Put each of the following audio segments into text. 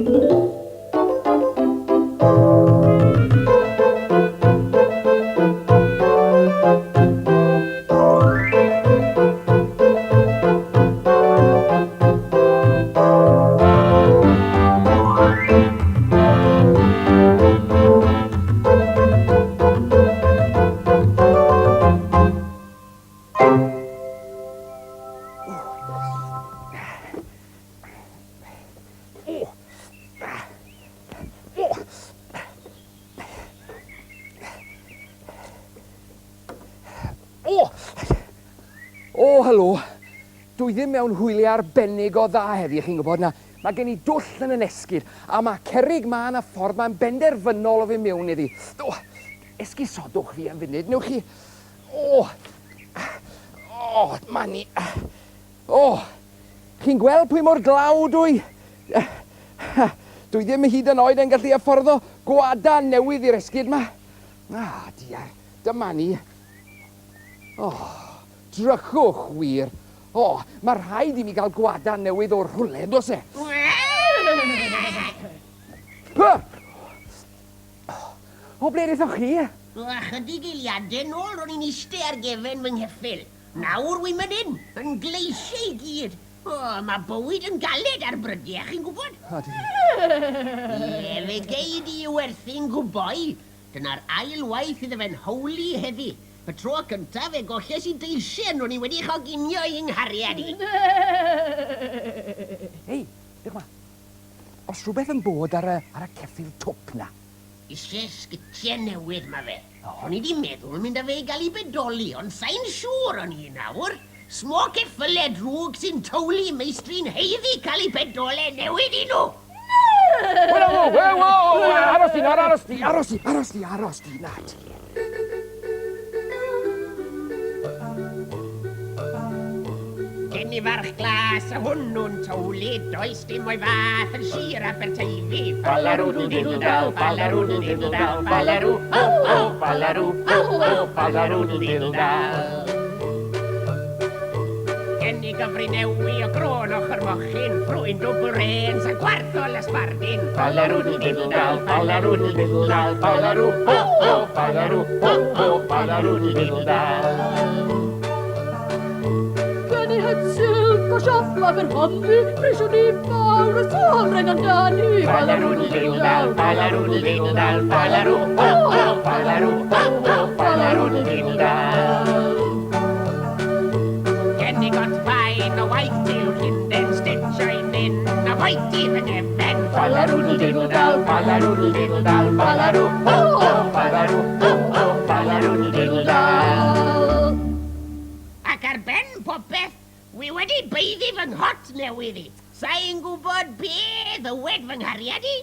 O! O, helo. Dwi ddim mewn hwyliau arbennig o dda heddi, chi'n gwybod, na. Mae gen i dwll yn y nesgid, a mae cerrig mân a ffordd mae'n benderfynol o fy mewn iddi. O, esgusodwch fi am funud, newch chi... O! O, mae ni... O! Chi'n gweld pwy mor dlawd dwi? Dwi ddim hyd yn oed yn gallu afforddo gwadan newydd i'r esgid 'ma. Ah, diar, dyma ni. O, drychwch wir. O, mae rhaid i mi gael gwadan newydd o rhywle, yn does e? O, ble ddethoch chi? O, ychydig eiliadau nôl ro'n i'n iste ar gefen fy ngheffyl. Nawr wi'n mynd in, yn gleisiau i gyd. O, mae bywyd yn galed ar brydiau, chi'n gwybod? Odi. Ie, fe gei di i werthu'n gwboi. Dyna'r ail waith iddo fe'n howli heddi. Y tro cyntaf fe golles i deisen ro'n i wedi choginio i nghariad i. Hei, dewch 'ma. Os rhywbeth yn bod ar y, ar y ceffyl twp 'na. Isie sgitie newydd ma fe. O'n i 'di meddwl mynd â fe i gael ei bedoli, ond sai'n siŵr o'n i nawr. Smo ceffyle drwg sy'n towlu meistri'n haeddu cael eu pedole newydd i nhw! Wel, wo, wo, wo, wo, aros di nawr, aros di, aros di, aros di, aros di, na ti. Gen i farch glas a hwnnw'n towlu, does dim o'i fath yn Sir Aberteifi. Falarw diddle dal, falarw diddle dal, falarw, ho ho, falarw, ho ho, falarw diddle dal. Gen i gyfrinewi o grôn ochr mochyn, ffrwyn dwbl rêns a gwarth o lasbardin. Falarw diddle dal, falarw diddle dal, falarw, ho ho, falarw, ho ho, falarw diddle dal. Gen i het silk o siop Aberhonddu, prisiwn i fawr o sôn rhaid amdani. Falarw diddle dal, falarw diddle dal, falarw, ho ho, falarw, ho ho, falarw diddle dal. Gen i got fain o waith til Llundain, stitcho'n dyn a boiti fy ngefen. Falarw diddle dal, falarw diddle dal, falarw, ho ho, falarw, ho ho, falarw diddle dal. Ac ar ben popeth, wi wedi baeddu fy nghot newydd i. Sa i'n gwybod be ddywed fy nghariad i.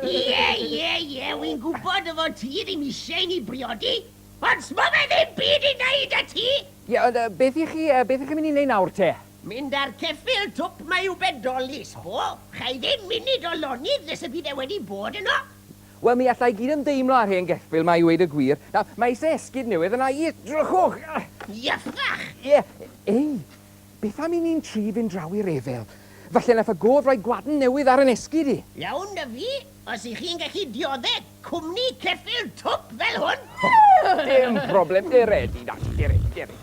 Ie, ie, ie, wi'n gwybod dy fod ti ddim eisiau i ni briodi. Ond smo fe ddim byd i wneud â ti! Ie, ond beth y'ch chi, beth y'ch chi'n mynd i wneud nawr te? Mynd â'r ceffyl twp 'ma i'w bedoli, sbo. Cha i ddim munud o lonydd nes y bydd e wedi bod yno. Wel, mi alla i gyd-ymdeimlo â'r hen geffyl 'ma i weud y gwir. Nawr, mae eisiau esgid newydd yna i, drychwch! Yffach! Ie, ei, beth am i ni'n tri fynd draw i'r efel? Falle nath y gof roi gwadn newydd ar 'yn esgid i. Iawn 'da fi, os y'ch chi'n gallu diodde Cwmni ceffyl twp fel hwn! Dim problem, dere di, na, dere, dere.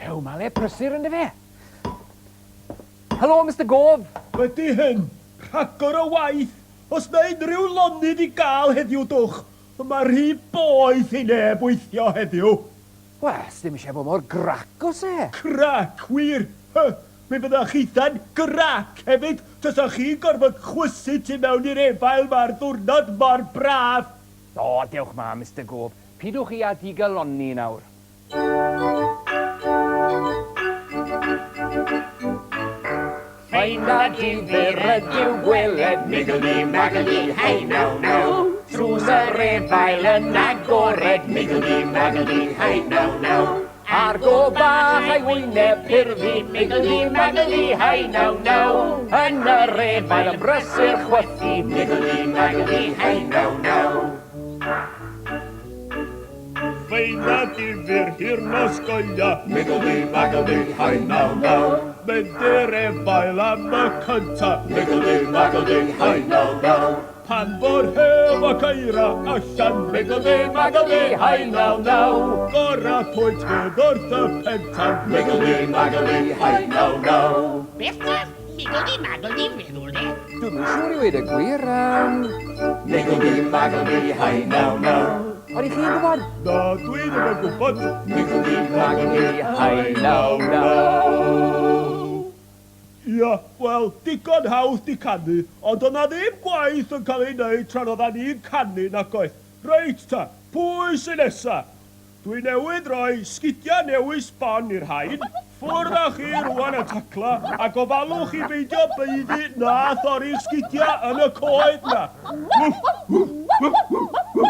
Ew, mae le prysur yn dyfe. Helo, Mister Gof. Wedi hyn, rhagor o waith. Os na unrhyw lonydd i gael heddiw, dwch. Mae rhy boeth i neb weithio heddiw. Wel, sdim eisiau bod mor grac oes e? Crac, wir! Hy! Mi fydda chitha'n grac hefyd tasa chi'n gorfod chwysu tu mewn i'r efail 'ma ar ddwrnod mor braf! O, dewch 'ma, Mister Gob. Pidwch chi â digalonni nawr. Ffein a difyr ydyw gweled Miggledy maggledy hey now now Drws yr efail yn agored Miggledy maggledy hey now now A'r go bach a'i wyneb purddu Miggledy maggledy hey now now Yn yr efail yn brysur chwythu Miggledy maggledy hey now now Ffein a difyr. hir nos gaea. Miggledy, maggledy, hi now now. Mynd i'r efail am y cynta. Miggledy, maggledy, hi now now. Pan fo'r rhew ac eira allan. Miggledy, maggledy, hi now now. Gora pwynt fydd wrth y pentan. Miggledy, maggledy, hi now now. Beth mae Miggledy Maggledy feddwl de? Dwi'm yn siŵr i weud y gwir, yym... Miggledy, maggledy, hi now now. Odi chi'n gwybod? Na, dwi ddim yn gwybod. Miggledy, maggledy, hi now now. Ia, wel, digon hawdd 'di canu, ond o'dd 'na ddim gwaith yn cael ei wneud tra'n oeddan ni'n canu, nac oedd? Reit ta, pwy sy nesa? Dwi newydd roi sgidia newydd sbon i'r rhain, ffwrdd â chi rwan y tacla, a gofalwch i beidio baeddu na thorri'r sgidia yn y coed 'na. Wff, wff, wff, wff, wff.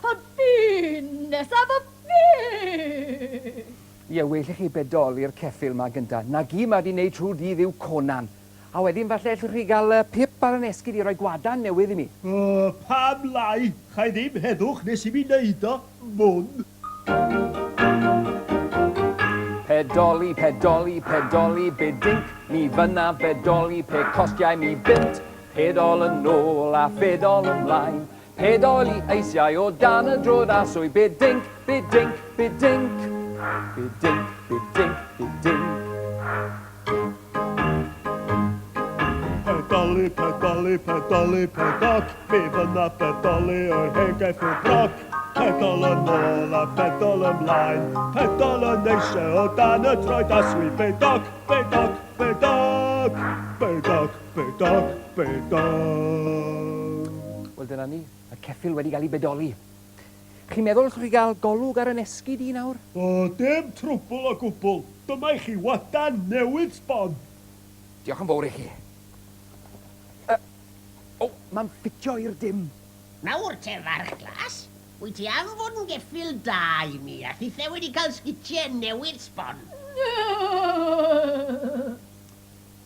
A fi nesaf a fi! Ie, well i chi bedoli'r ceffyl 'ma gynta. 'Na gyd ma' 'di neud trw'r dydd yw Conan. A wedyn falle ellwch chi gael pip ar 'yn esgid i roi gwadan newydd i mi. O, pam lai? Cha i ddim heddwch nes i mi neud o, mwn. Pedoli, pedoli, pedoli, bidinc, mi fynnaf bedoli pe costiai mi bunt. Pedol yn ôl a phedol ymlaen. Pedol i eisiau o dan y drod a swy bidinc, bidinc, bidinc. Bidinc, bidinc, bidinc. Pedoli, pedoli, pedoli, pedoc, mi fynna pedoli yr hen geffyl broc. Pedol yn ôl a pedol ymlaen, pedol yn eisiau o dan y troed a swy bedoc, bedoc, bedoc, bedoc, bedoc, bedoc. Wel dyna ni, y ceffyl wedi cael ei bedoli. Chi'n meddwl allwch chi gael golwg ar 'yn esgid i nawr? O, dim trwbwl o gwbl. Dyma i chi wadan newydd sbon. Diolch yn fawr i chi. Yy, o, mae'n ffitio i'r dim. Nawr te, farch glas, wyt ti am fod yn geffyl da i mi, a thithe wedi cael sgitiau newydd sbon?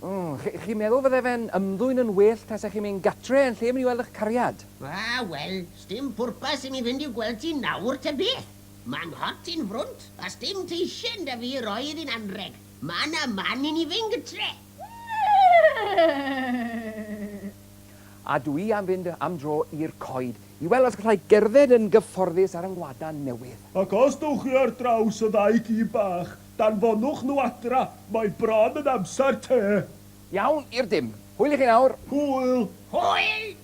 Mm, chi, chi'n meddwl fydde fe'n ymddwyn yn well tasech chi'n mynd gatre yn lle mynd i weld eich cariad? A, wel, sdim pwrpas i mi fynd i'w gweld ti nawr ta beth. Ma' 'nghot i'n frwnt, a sdim teisen 'da fi i roi iddi'n anrheg. Ma' 'na man i ni fynd gytre. A dw i am fynd am dro i'r coed i weld os gallai gerdded yn gyfforddus ar 'y ngwadan newydd. Ac os dowch chi ar draws y ddau gi bach, Danfonwch nhw adra, mae bron yn amser te. Iawn, i'r dim. Hwyl i chi nawr. Hwyl. Hwyl!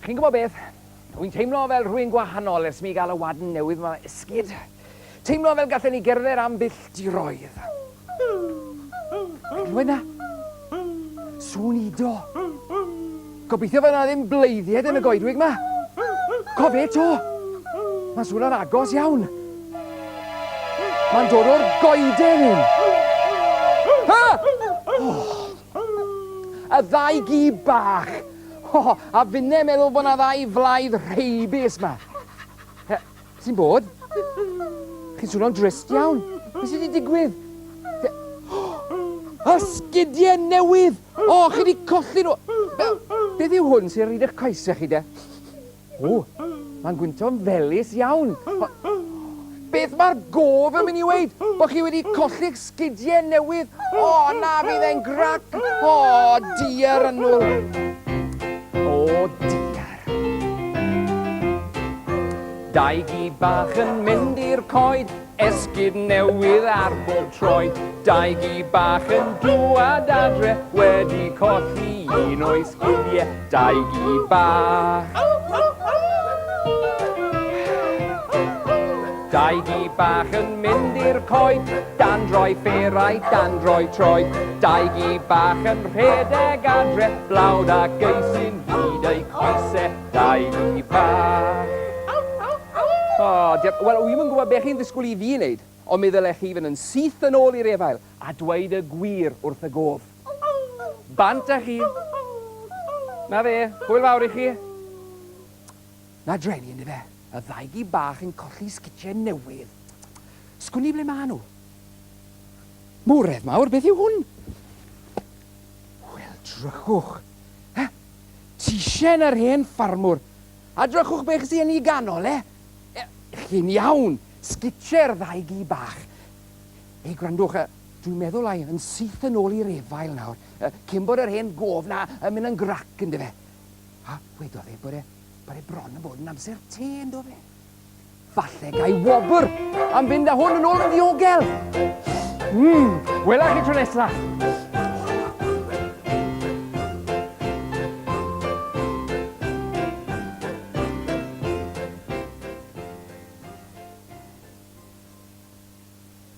Chi'n gwybod beth? Rwy'n teimlo fel rhywun gwahanol ers mi gael y wadn newydd 'ma esgid. Teimlo fel gallen ni gerdded am filltiroedd. Chi'n clywed 'na? Sŵn udo. Gobeithio fod 'na ddim bleiddiaid yn y goedwig 'ma. Co fe 'to. Mae'n swnio'n agos iawn. Mae'n dod o'r goeden hyn. Ha! Oh. Y ddau gi bach. Oh, a finne meddwl bod 'na ddau flaidd rheibus 'ma. Sy'n bod? Chi'n swnio'n drist iawn. Beth sydd wedi digwydd? Y sgidiau newydd! O, chi wedi colli nhw! Beth yw hwn sy'n rhaid eich coesau chi de? O, mae'n gwynto'n felys iawn. Beth mae'r gof yn mynd i weud? Bod chi wedi colli'ch sgidiau newydd? O, na, fydd e'n grac! O, diar annwyl. O, diar. Dau gi bach yn mynd i'r coed, esgid newydd ar bob troed. Dau gi bach yn dŵad adre, wedi colli un o'i sgidie. Dau gi bach. Dau gi bach yn mynd i'r coed, dan droi fferau, dan droi troed. Dau gi bach yn rhedeg adre, blawd ac eisin hyd eu coese. Dau gi bach. O, diar... Wel, wi'm yn gwybod be chi'n ddisgwyl i fi wneud, ond mi ddylech chi fynd yn syth yn ôl i'r efail a dweud y gwir wrth y gof. Bant â chi. Na fe, hwyl fawr i chi. Na drueni, yndyfe? Y ddau gi bach yn colli sgitiau newydd. Sgwn i ble maen nhw? Mawredd mawr, beth yw hwn? Wel, drychwch. He? T-shirt! Pensiwn yr hen ffarmwr. A drychwch beth sy yn 'i ganol e. Chi'n iawn, sgitie'r ddau gi bach. Ei, gwrandwch, dwi'n meddwl ai yn syth yn ôl i'r efail nawr, cyn bod yr hen gof 'na yn mynd yn grac, yndyfe. A wedodd e bod e, bod e bron yn bod yn amser te, yndo fe? Falle gai wobr am fynd â hwn yn ôl yn ddiogel. Mm, wela chi tro nesa.